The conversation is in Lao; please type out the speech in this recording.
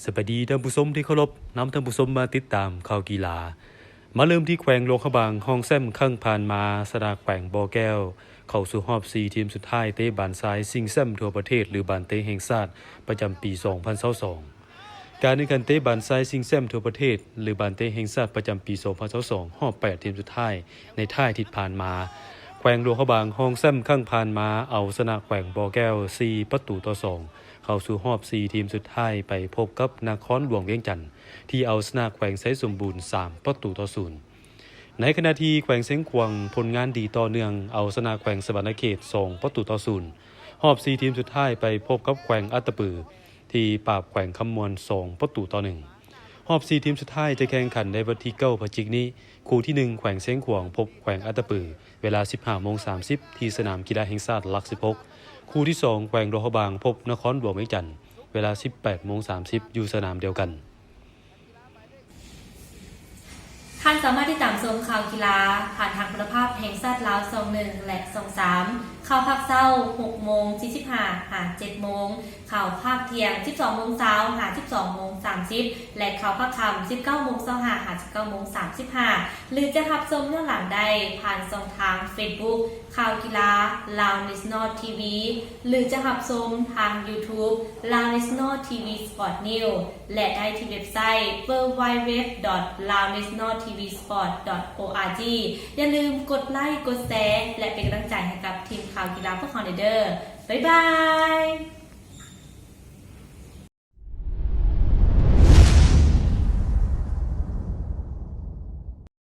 ສະບາຍດີທ່ານຜູ້ຊົມທີ່ເຄົາລົບ, ນຳທ່ານຜູ້ຊົມມາຕິດຕາມຂ່າວກິລາ. ມາເລີ່ມທີ່ແຂວງຫຼວງພະບາງ, ຮອງແຊ້ມຄັ້ງຜ່ານມາຊະນະແຂວງບໍ່ແກ້ວ ເຂົ້າສູ່ຮອບສີ່ທີມສຸດທ້າຍເຕະບານຊາຍຊິງແຊ້ມທົ່ວປະເທດ ຫຼື ບານເຕະແຫ່ງຊາດປະຈຳປີສອງພັນຊາວສອງ. ການແຂ່ງຂັນເຕະບານຊາຍຊິງແຊ້ມທົ່ວປະເທດ ຫຼື ບານເຕະແຫ່ງຊາດປະຈຳປີສອງພັນຊາວສອງ ຮອບແປດທີມສຸດທ້າຍໃນທ້າຍທິດຜ່ານມາ, ແຂວງຫຼວງພະບາງ ຮອງແຊ້ມຄັ້ງຜ່ານມາ ເອົາຊະນະແຂວງບໍ່ແກ້ວສີ່ປະຕູຕໍ່ສອງ ເຂົ້າສູ່ຮອບສີ່ທີມສຸດທ້າຍ ໄປພົບກັບນະຄອນຫຼວງວຽງຈັນ ທີ່ເອົາຊະນະແຂວງໄຊສົມບູນສາມປະຕູຕໍ່ສູນ. ໃນຂະນະທີ່ແຂວງຊຽງຂວາງ ຜົນງານດີຕໍ່ເນື່ອງ ເອົາຊະນະແຂວງສະຫວັນນະເຂດສອງປະຕູຕໍ່ສູນ. ຮອບສີ່ທີມສຸດທ້າຍ ໄປພົບກັບແຂວງອັດຕະປື ທີ່ປາບແຂວງຄຳມ່ວນສອງປະຕູຕໍ່ໜຶ່ງ. ຮອບສີ່ທີມສຸດທ້າຍຈະແຂ່ງຂັນໃນວັນທີເກົ້າພະຈິກນີ້. ຄູ່ທີໜຶ່ງ ແຂວງຊຽງຂວາງພົບແຂວງອັດຕະປື ເວລາສິບຫ້າໂມງສາມສິບ ທີ່ສະໜາມກິລາແຫ່ງຊາດຫຼັກສິບຫົກ. ຄູ່ທີສອງ ແຂວງຫຼວງພະບາງພົບນະຄອນຫຼວງວຽງຈັນ ເວລາສິບແປດໂມງສາມສິບ ຢູ່ສະໜາມດຽວກັນ. ທ່ານສາມາດຕິດຕາມຊົມຂ່າວກິລາຜ່ານທາງໂທລະພາບແຫ່ງຊາດລາວຊ່ອງໜຶ່ງ ແລະ ຊ່ອງສາມ, ຂ່າວພາກເຊົ້າຫົກໂມງສີ່ສິບຫ້າຫາເຈັດໂມງ, ຂ່າວພາກທ່ຽງສິບສອງໂມງຊາວຫາສິບສອງໂມງສາມສິບ ແລະ ຂ່າວພາກຄ່ຳສິບເກົ້າໂມງຊາວຫ້າຫາສິບເກົ້າໂມງສາມສິບຫ້າ ຫຼື ຈະຮັບຊົມຍ້ອນຫຼັງໄດ້ຜ່ານຊ່ອງທາງເຟສບຸກ ຂ່າວກິລາ Loud National ທີວີ ຫຼື ຈະຮັບຊົມທາງ YouTube Loud National ທີວີ Sport News ແລະ ໄດ້ທີ່ເວັບໄຊ www.loudnationaltvsport.org. ຢ່າລືມກົດໄລ, ກົດແຊ ແລະ ເປັນກຳລັງໃຈໃຫ້ກັບທີມຂ່າວກິລາພວກເຮົາແດ່ເດີ້. ບາຍບາຍ.